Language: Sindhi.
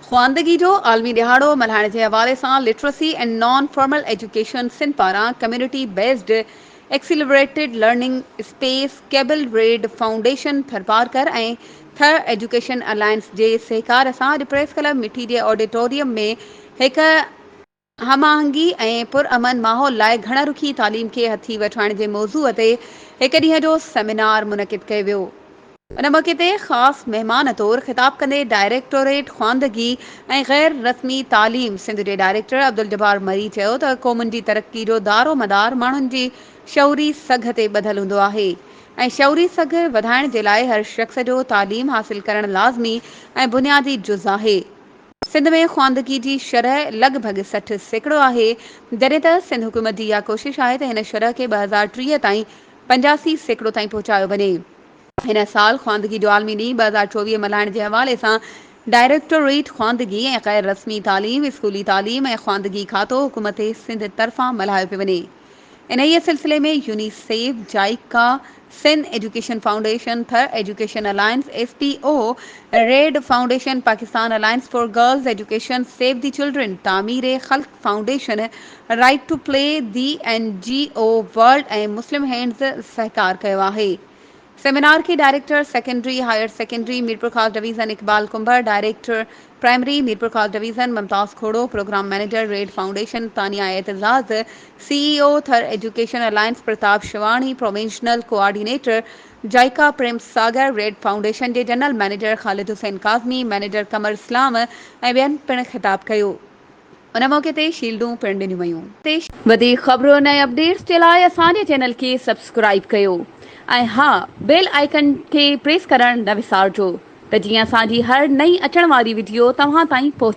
خواندگي جو عالمي ڏهاڙو ملهائڻ جي حوالي سان literacy and non formal education Sindh پاران community based accelerated learning space cable red foundation Tharparkar ۽ Thar education alliance جي سهڪار سان اڄ پريس ڪلب مٺي جي آڊيٽوريم ۾ هڪ هم آهنگي ۽ پرامن ماحول لاء گهڻ رخي تعليم کي هٿي وٺرائڻ جي موضوع تي هڪ ڏينهن جو سيمينار منعقد ڪيو ويو. ان موقعي تي خاص مهمان طور خطاب ڪندي ڊائريڪٽوريٽ خواندگي ۽ غير رسمي تعليم سنڌ جي ڊائريڪٽر عبدالجبار مري چيو ته قومن جي ترقي جو دارومدار ماڻهن جي شعوري سگهه تي ٻڌل هوندو آهي ۽ شعوري سگهه وڌائڻ جي لاء هر شخص جو تعليم حاصل ڪرڻ لازمي ۽ بنيادي جز آهي. سنڌ ۾ خواندگي جي شرح لڳ ڀڳ 60% آهي جڏهن ته سنڌ حڪومت جي اها ڪوشش آهي ته هن شرح کي 2030 تائين 85% تائين پهچايو وڃي. هن سال خواندگي جو عالمي ڏينهن 2024 ملهائڻ جي حوالي سان ڊائريڪٽوريٽ خواندگي ۽ غير رسمي تعليم، اسڪولي تعليم ۽ خواندگي کاتو حڪومت سنڌ طرفان ملهايو پيو وڃي. انهيء سلسلي ۾ UNICEF, JICA, Sindh education foundation, Thar education alliance, S P O, red foundation, Pakistan alliance for girls education, save the children, Tameer Khalq foundation, right to play, the N G O world ۽ Muslim hands سهڪار ڪيو آهي. سيمينار کي director secondary higher secondary Mirpurkhas division Iqbal Kumbhar, director primary Mirpurkhas division Mumtaz Khuhro, programme manager red foundation Tania Aitzaz, C E O Thar education alliance Pratap Shivani, provincial coordinator JICA Prem Sagar, red foundation جي general manager Khalid Hussain Kazmi, manager Qamar Islam ۽ ٻين پڻ خطاب ڪيو. ان موقعي تي شيلڊون پڻ ڏنيون ويون. وڌيڪ خبرن ۽ اپڊيٽس جي لاء اسان جي چينل کي سبسڪرائيب ڪيو ۽ ها بيل آئيڪن کي پريس ڪرڻ نه وسارجو ته جيئن اسان جي هر نئين اچڻ واري وڊيو توهان تائين پهچي.